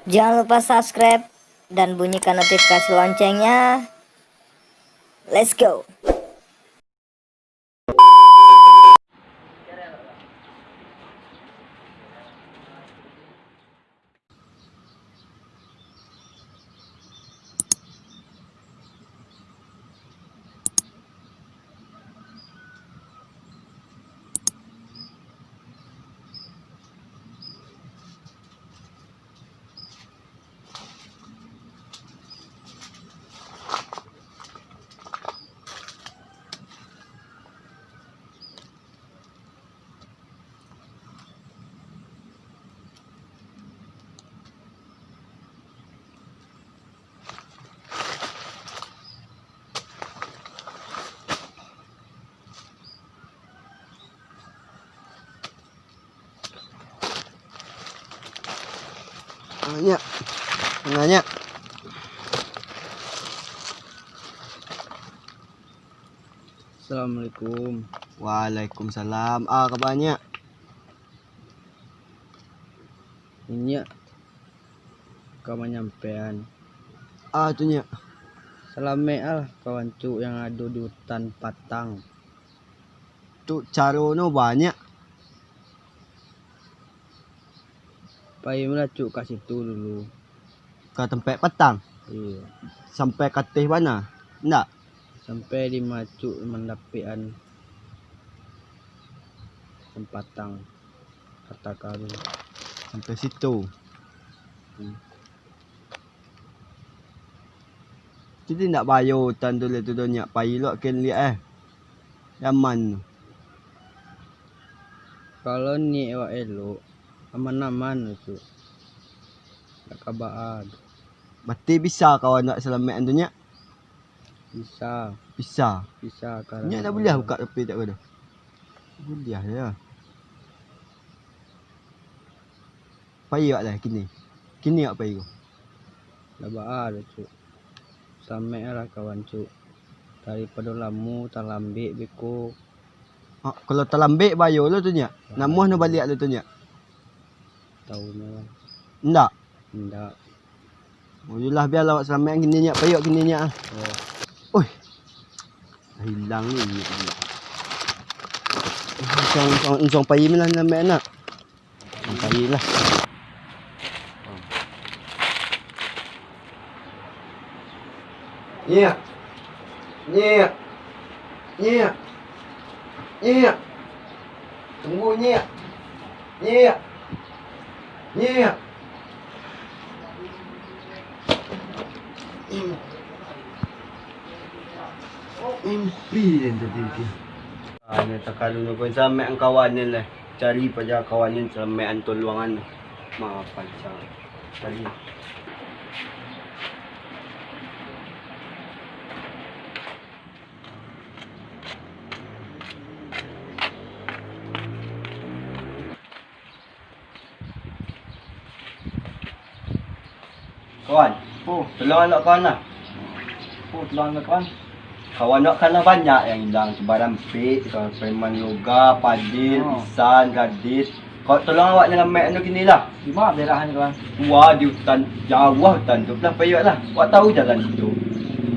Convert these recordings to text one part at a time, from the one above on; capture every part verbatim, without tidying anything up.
Jangan lupa subscribe dan bunyikan notifikasi loncengnya. Let's go. Banyak. Banyak. Assalamualaikum. Waalaikumsalam. Ah, kabanyak. Inyiak ka manyampaian. Ah, tu nyiak. Salamek lah kawan cuk yang ado di hutan patang. Tu caro no banyak. Pailah cuk ka situ dulu. Ka tampek patang? Iyo. Sampai ka ateh bana? Ndak? Sampai di ma cuk mandapekan patang. Kata karu. Sampai situ. Hmm. Jadi ndak bayo tan tu liak tu do nyiak pai lo ken liak eh. Aman tu. Kalau niat awak elok, aman-aman tu. Ndak kabaa tu. Berarti bisa kawan nak salamekan tu nyiak? Bisa. Bisa. Bisa kalau nyiak nak buliah buka tapi tak ada. Buliah ya. Pai awak lah kini. Kini awak pai ko. Lah baa doh, Cuk. Salamek lah kawan, Cuk. Daripado lamo talambek beko. Ha, kalau talambek bayo lo tu nyiak. Namuah no baliak lo tu nyiak. Tahu no lah. Ndak? Ndak. Oh, yolah, bialah awak salamek kini nyiak, pai awak kini nyiak ah. Oh. Oi. Hilang ni nyiak. Unsuang, unsuang, unsuang pai lah salamek nak. Sampai lah. Nyiak. Nyiak. Nyiak. Nyiak. Tunggu, Nyiak. Nyiak. Nyiak. Mimpi den tadi tu. Ah, nyo takalun ko salamek kawan ni lah. Cari paja kawan ni salamekan tolongan. Maaf, pancang. Cari. Kawan. Oh. Tolong awak kawan lah. Oh, tolong awak kawan. Kawan awak kan lah banyak yang ilang tu, Barampik, kawan preman Yoga, Padil, oh. Isan, Gadis. Kau tolong awak nyalamek anu kini lah. Di ma daerah ni, kawan? Wah, di hutan, jauah hutan tu lah, pai awak lah. Awak tahu jalan situ.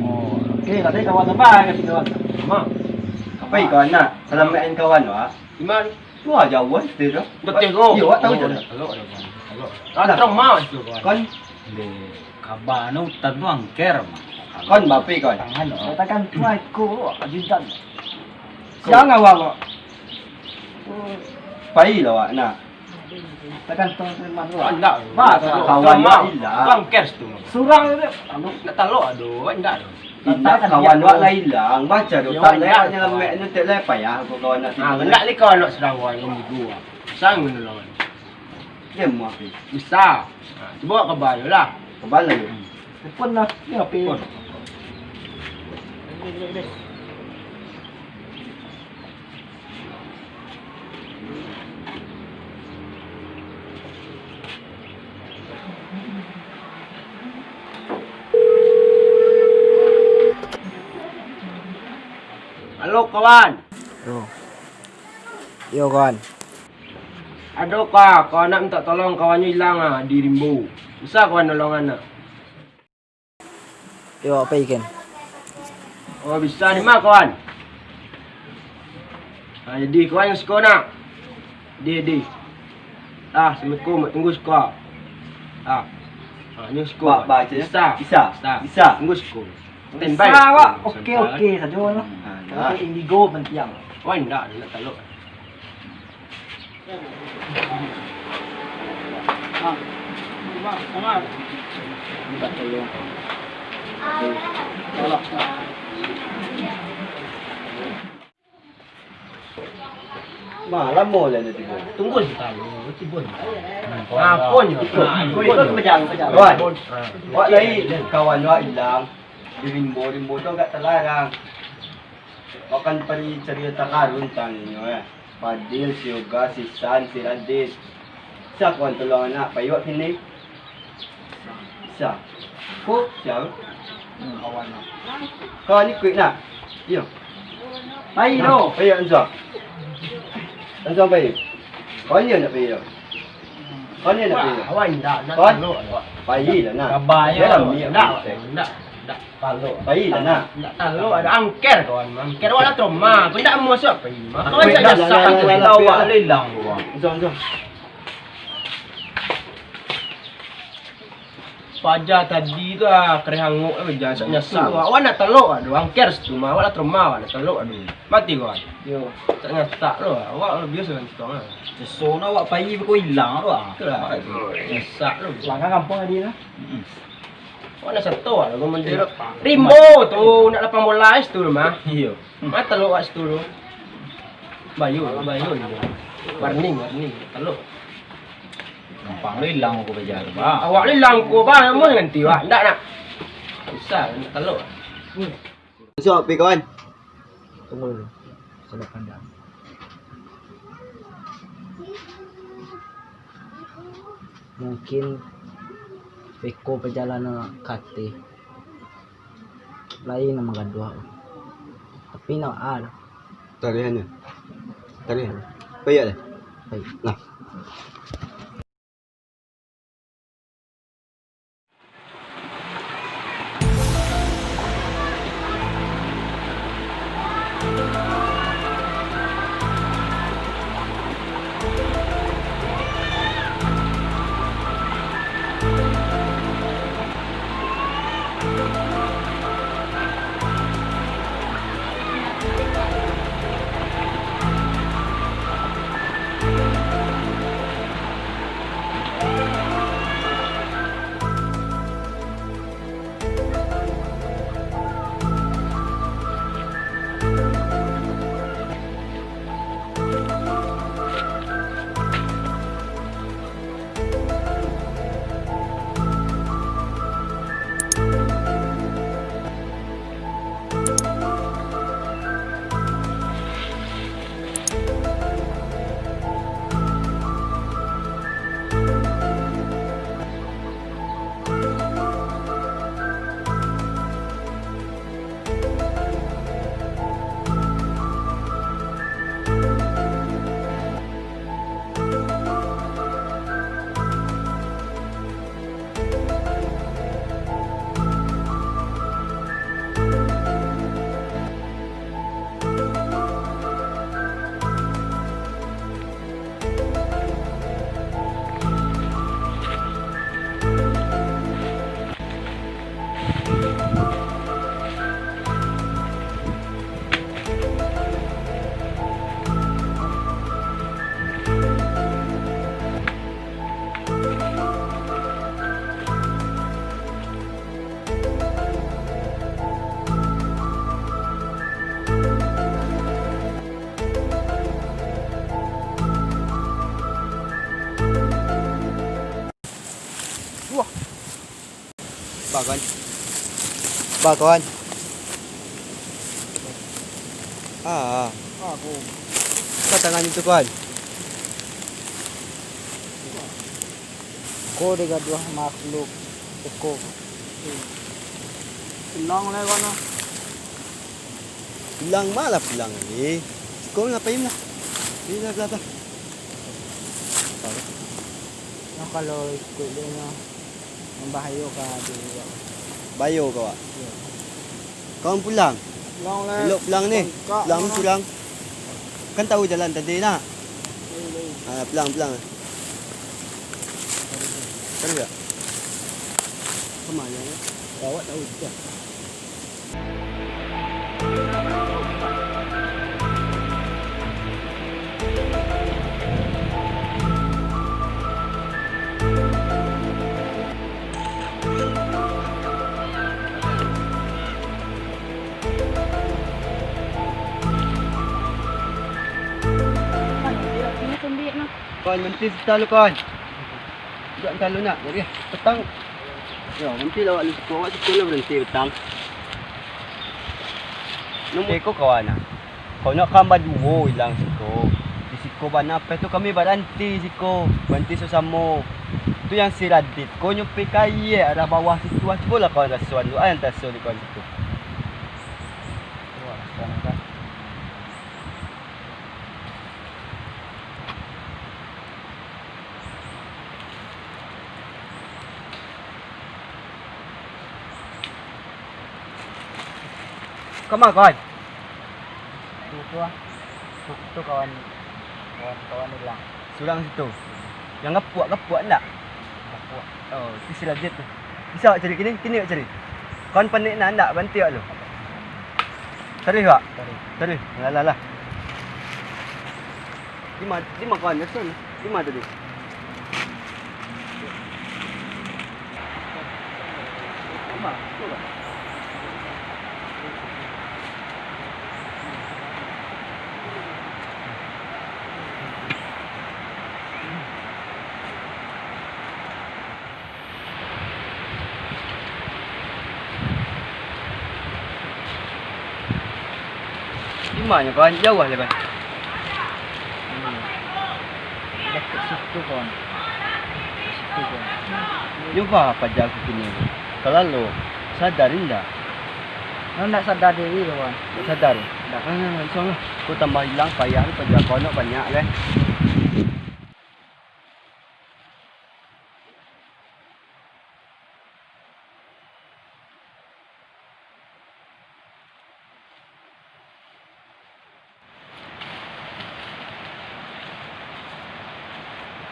Oh, oke, katanya kawan apa yang situ, kawan? Ma. Pai kawan nak, salamekan kawan awak. Di ma? Wah, jauah situ tu. Dekat ko. Iyo, awak tahu jalan. Kalau ada, kawan. Kalau. Ah, terang ma situ, kawan. Kan? Di kaba anu, hutan tu angker, ma. Kan, bapi, kan? Tangan, oh. Katakan, wah, ko, ajudan. Siang awak, kok. Pai lah awak, nah. Tekan tong terima tu. Andak. Ba, kawan awak ilang. Bang cares tu. Surang tu. Anu. Nak talok ado, andak. Indak, kawan awak lah ilang. Baca tu. Yo, tak layak nyelamek tu, tak layak payah aku kawan nak tidur. Andak ni kawan awak surang awak yang bugu. Sang mana lawan. Dia mau api. Bisa. Ha, cuba awak kabar lah. Kabar lah. Telepon lah. Ni api. Telepon. Halo, kawan. Yo. Yo, kawan. Ado ka, kawan nak mintak tolong, kawannyo ilang ah, di rimbo. Bisa kawan nolong anak? Yo, apo ikan? Oh, bisa di ma, kawan? Ah, jadi kawan nyo siko nak? Di, di. Ah, assalamualaikum, tunggu siko. Ah. Ah, nyo siko. Ba, ba, bisa. Bisa. Bisa. Bisa. Tunggu siko. Standby. Bisa, Wak. Oke, oke sajo lah. Ah, Kalau indigo pantiang. Wah, indak, indak talok. Malam mo lah dia tibo. Tunggu sabanta dulu, tibo sabanta. Ah, pun. Iko, iko, iko, pejang, pejang. Wan, wak lai kawan wak ilang. Di rimbo, rimbo tu agak talarang. Wak kan pari cari harta karun tang inyo, eh. Fadil, si Yoga, si San, si Radit. Sia kawan tolong anak, pai wak kini? Sia? Ko, sia? Kawan ikuik nak? Iyo. Pai lo. Pai, Ansuang. Ansuang pai. Kawan iyo nak pai lo. Kawan iyo nak pai lo. Awak indak, nak talok. Pai lah nak. Kawan iyo. Indak, indak. Talok. Pai lah nak. Indak talok, ado angker kawan. Angker awak lah trauma. Aku indak mau masuk pai. Mako indak salah. Awak lah ilang. Ansuang, Ansuang. Paja tadi tu ah, kareh angok lah paja, sak nyasak. Awak nak talok ah, ado angker situ mah, awak lah trauma, awak nak talok ah. Mati kawan. Yo. Sak nyasak tu, awak lah biaso kan situ ah. Seso nak awak pai beko ilang tu ah. Itulah. Nyasak tu. Langkah kampuang tadi tu. Awak nak sato ah, rimbo tu, nak lapan bolas tu mah. Iyo. Mah talok wak situ tu. Bayu, bayu. Warning, warning. Talok. Gampang lo ilang ko paja tu, bah. Awak lo ilang ko, bah. Mau ganti, wak. Ndak nak. Susah, nak talok. Masuk, pi kawan. Tunggu dulu. Sabar pandang. Mungkin beko pajalanan ka ateh. Lain nan manggaduah. Tapi indak baa doh. Tarian nyo. Tarian. Payah deh. Payah. Nah. Wah. Ba, kawan. Ba, kawan. Ah, ah. Aku. Ba tangan itu, kawan. Ko digaduah makhluk iko. Ilang lai, kawan, ah. Ilang ma lah ilang, eh. Iko ngapain lah? Ini lah, lah, lah. Kalau ikuik dia nyo, mambahayo ka diri awak. Bahayo ka awak? Iyo. Kawan pulang? Pulang lah. Elok pulang ni. Bangkak pulang ni. Pulang surang. Kan tahu jalan tadi nak? Tahu, tahu. Ah, pulang, pulang. Taruih tak? Kama yo? Awak tahu juo. Kawan, manti sita lu, kawan. Duduak santa lu nak, jadi petang. Yo, manti lah awak lu siko, awak siko lah baranti petang. Nomor iko kawan ah. Kau nak kan baduo ilang siko. Di siko bana, peh tu kami baranti siko, baranti sasamo. Tu yang si Radit ko nyo pai ka aia arah bawah situ ah. Cubolah kawan rasoan tu, ah, yang taraso di kawan situ. Wah, rasoan kan. Kama, kawan? Tu, tu ah. Tu, tu kawan, kawan, kawan ilang. Surang situ. Yang gapuak-gapuak ndak? Gapuak. Oh, tu si Radit tu. Bisa awak cari kini? Kini awak cari. Kawan panek nah, ndak bantu awak lu. Taruih, Pak? Taruih. Taruih. Alah, alah, alah. Di ma-, di ma kawan, Jason? Di ma tadi? Di ma? Tu lah. Di ma nyo, kawan? Jauah lai, kawan? Hmm. Dakek situ, kawan. Situ, kawan. Nyo ba paja kini. Kalau lo sadar indak? Nyo ndak sadar diri, kawan. Ndak sadar? Ndak. Ah, langsuang lah. Ko tambah ilang payah tu, paja kawan nak banyak, kan?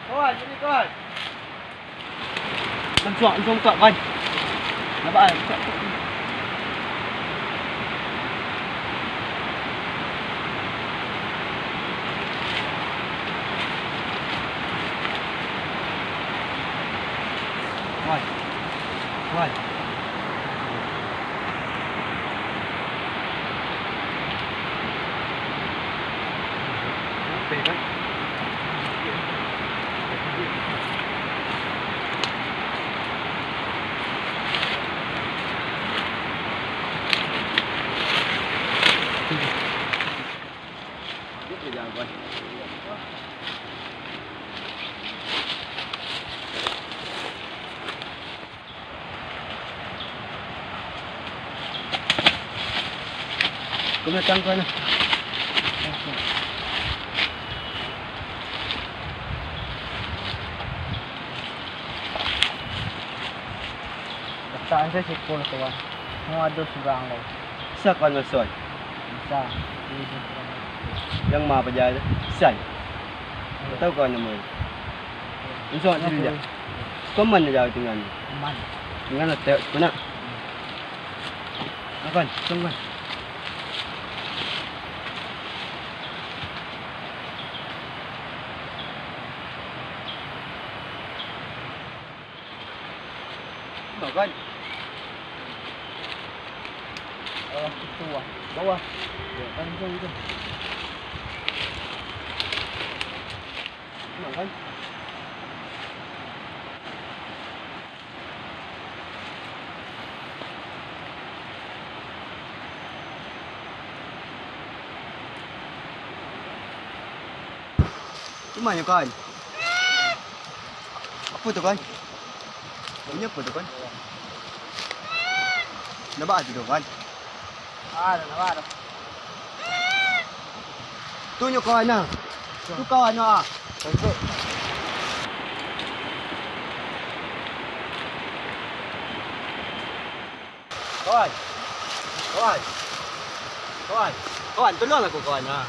Kawan, sini, kawan. Langsuang, langsuang buka, kawan. Nampak, ah? Buka, buka. Wai. Wai. Kau datang kau lah. Letak sajo siko tu, Wan. Mau ado surang lai. Bisa kawan masuak? Bisa. Yang ma paja tu? Isan. Kau tahu kawan namo dia? Masuak dulu dia. Kau aman aja tinggal. Aman. Tinggal lah tengok tu nak. Aman, aman. Makan. Bawah situ, ah. Bawah. Ya, kan, kan, kan. Makan. Cuma nyo, kawan. Apo tu, kawan? Bunyi apo tu, kawan? Nampak tu, kawan? Ah, dah nampak dah. Tu nyo kawan ah. Tu kawan nyo ah. Tengok. Kawan. Kawan. Kawan. Kawan, tolonglah ko kawan, ha.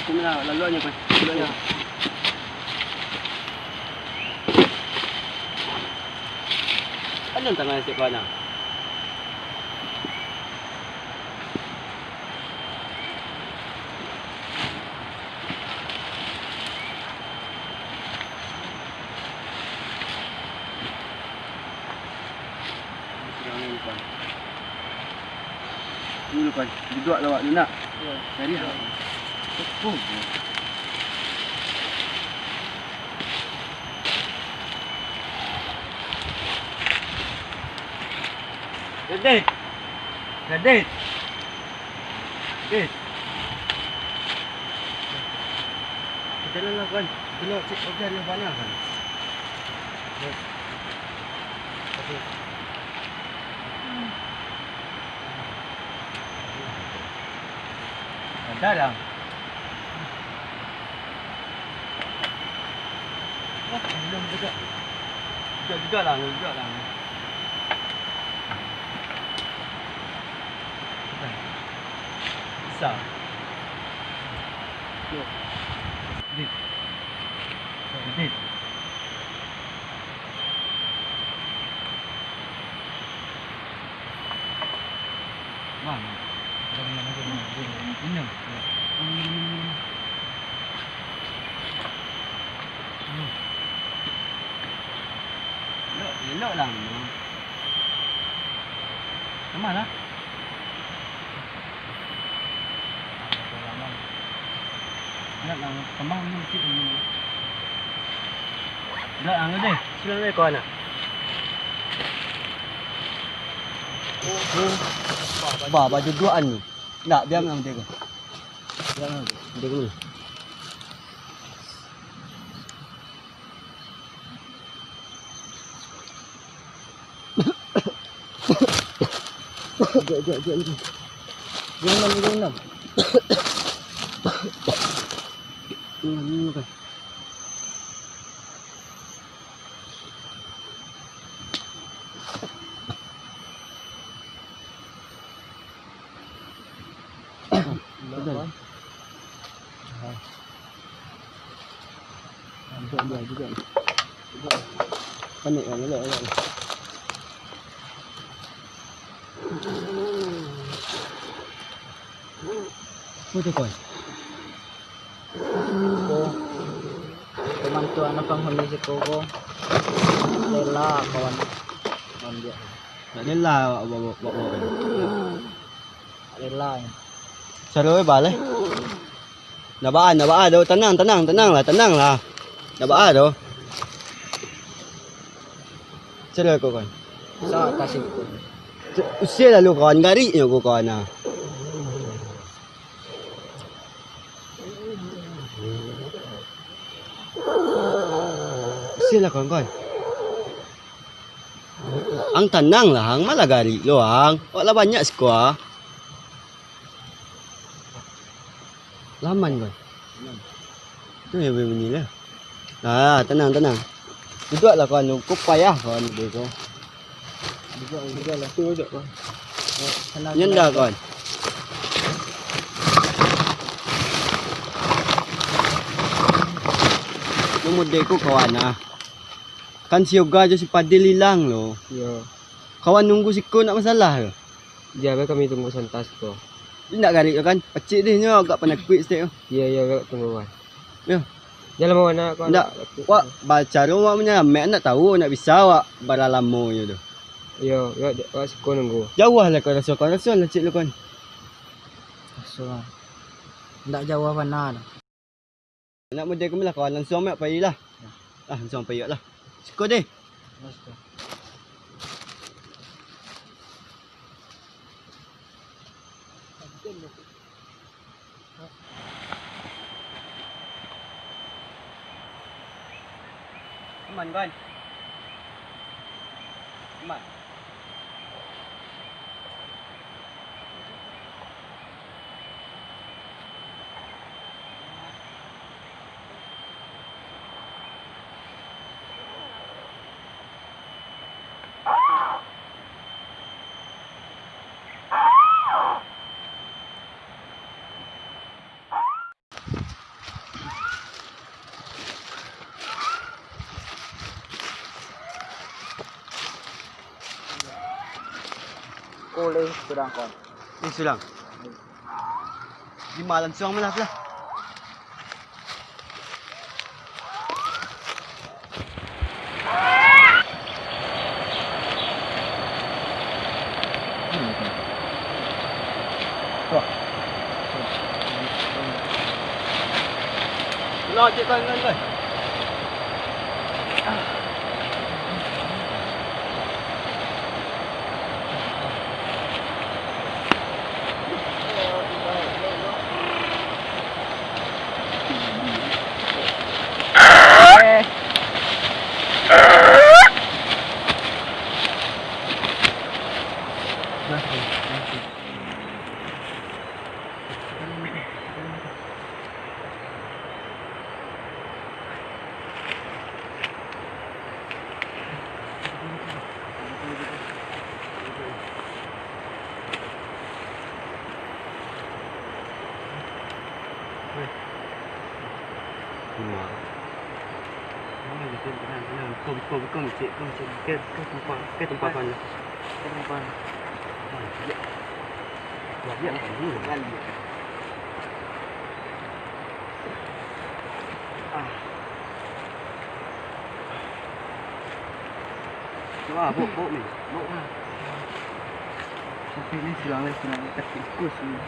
Hukum lah, laluannya, Pan. Laluannya. Panjang tangan siap kawan lah. Ini, Pan. Duduak lah awak tu nak. Iyo. Cari lah. Oh. Gadis. Gadis. Gadis. Jalan lah, Pan. Kena cek organ yang banyak, Pan. Oke. Ada lah. Belum juga. Juga, juga lah, juga lah. Bisa. Yo. Dit. Dit. Bang. Minum. Elok, elok lah minum. Sama lah. Nak lah, tambah minum sikit dulu. Dah, anu deh. Assalamualaikum, anak. Bah, baju duaan ni. Nak, biar minum teh ko. Biar minum teh. Teh ko. Jap, jap, jap, jap. Minum, minum, minum. Minum, minum, minum. Betul. Juga dia, juga. Panik kan, elok, elok. Apa tu, kawan? Ko, pembantu anak penghuni siko ko, rela kawan, kawan dia. Tak rela awak bawa, bawa, bawa. Rela. Caro eh, Bal, eh. Ndak baa, ndak baa doh. Tanang, tanang, tanang lah, tanang lah. Ndak baa doh. Caro ko, kawan. Sa-, kasih ko. Usia lalu, kawan. Gariknyo ko, kawan, ah. Usia lah, kawan, kawan. Ang tanang lah, ang malah garik lo, ang. Awak lah banyak siko, ah. Laman, kawan. Tu yang bunyi lah. Ah, tanang, tanang. Duduak lah, kawan. Ko payah, kawan, duduk ko. Duduak, duduak lah. Tu duduak, kawan. Nyenda, kawan. Nomor dek ko, kawan, ah. Kan si Yoga jo si Padil ilang lo. Iyo. Kawan nunggu siko ndak masalah lo. Biar bae kami tunggu santai siko. Indak garik lo kan? Pacik deh nyo agak panakuik saketek tu. Iyo, iyo, agak tunggu, kawan. Yo. Jan lamo bana, kawan. Ndak, wak bacaro wak manyalamek, ndak tau ndak bisa wak bara lamo nyo tu. Iyo, wak, wak siko nunggu. Jauah lah kawan, raso kawan, raso lah cik lo kawan. Raso. Ndak jauah bana tu. Nak mode kami lah kawan, langsuang mak pai lah. Ah, langsuang pai lah. Siko deh. Aman, kawan. Aman. Ko lai surang, kawan. Ni surang. Di malam surang malah lah. Lah, cek kan, kan, kan. Weh. Lima. Tenang, tenang, tenang. Kom, kom, kom, cek, kom, cek. Ke, ke tempat, ke tempat tuan. Ke tempat. Tuan, cek. Tuan, cek, tuan, dulu. Tuan, cek. Ah. Wah, buk, buk ni. Buk lah. Tapi ni silang lai, silang lai. Tikus ni.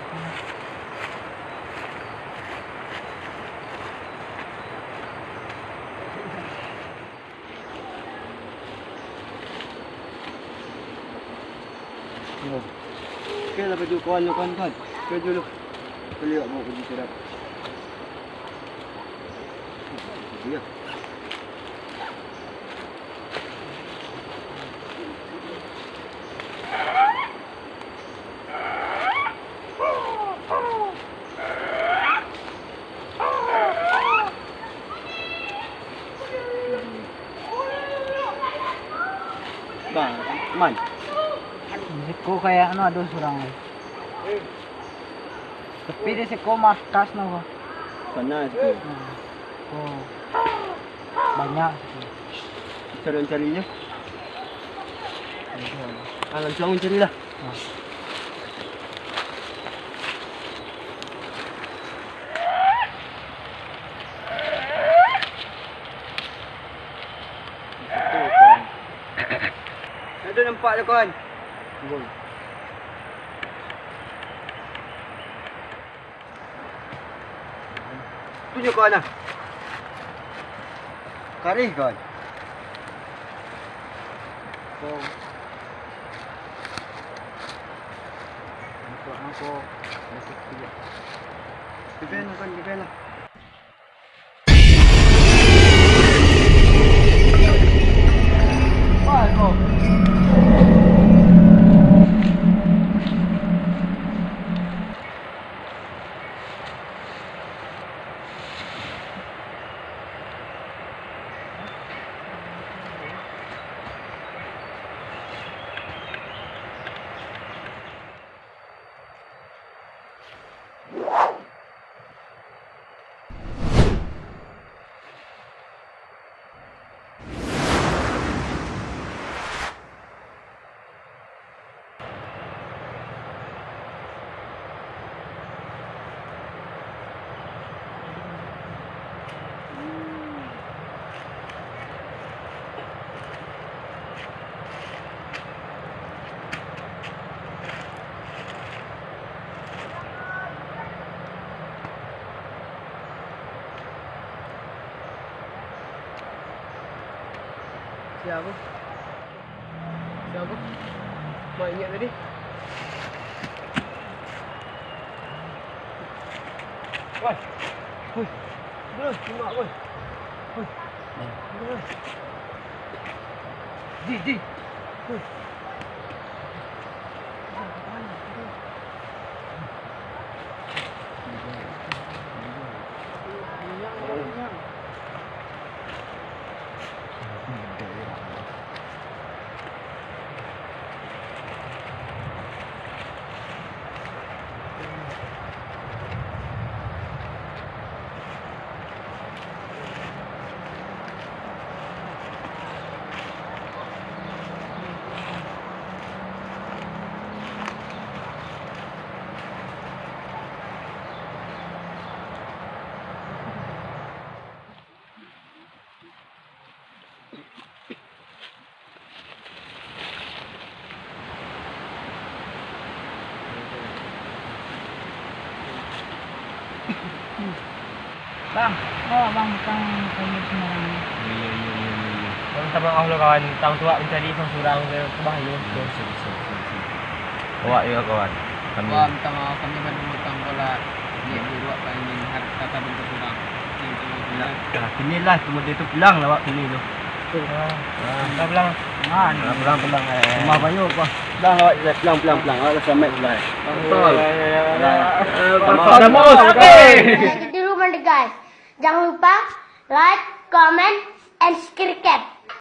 Oke lah, baju kawan lu, kawan, kawan. Baju lu. Beli awak mau baju surat. Iya. Bang, man. Siko kayak anu ado surang. Tapi di siko markas no, ko. Sana siko. Nah, ko. Banyak siko. Cari-cari nyo. Alam suang cari lah. Nah. Itu, kawan. Ado nampak tu, kawan. Bun. Tu nyo, kawan, ah. Karih, kawan. Ko. Nampak, nampak. Dipen lah, kawan, dipen lah. Sia? Sia? Mak Inyek tadi. Woi. Woi. Terus, tengok, woi. Woi. Terus. Ji, Ji. Bang, bawa bang utang kayu sembarang. Iyo, iyo, iyo, iyo, iyo. Bang, minta maaf lo kawan, utang tu awak mancari surang-surang tu bahayo. Iyo, siap, siap, siap, siap. Awak yo kawan. Kami. Wah, minta maaf, kami baru utang bola. Dia buruak kami harta tabung kesurang. Nah, kini lah, kemudian tu pulang lah awak kini tu. Ah, pulang, pulang. Ah, pulang, pulang, eh. Rumah banyak apa? Pulang awak, pulang, pulang, pulang. Awak dah selamat pulang. Betul. Ya, ya, ya, ya. Eh, tambah. Oke. Jadi dulu, guys. Jangan lupa like, comment, and subscribe.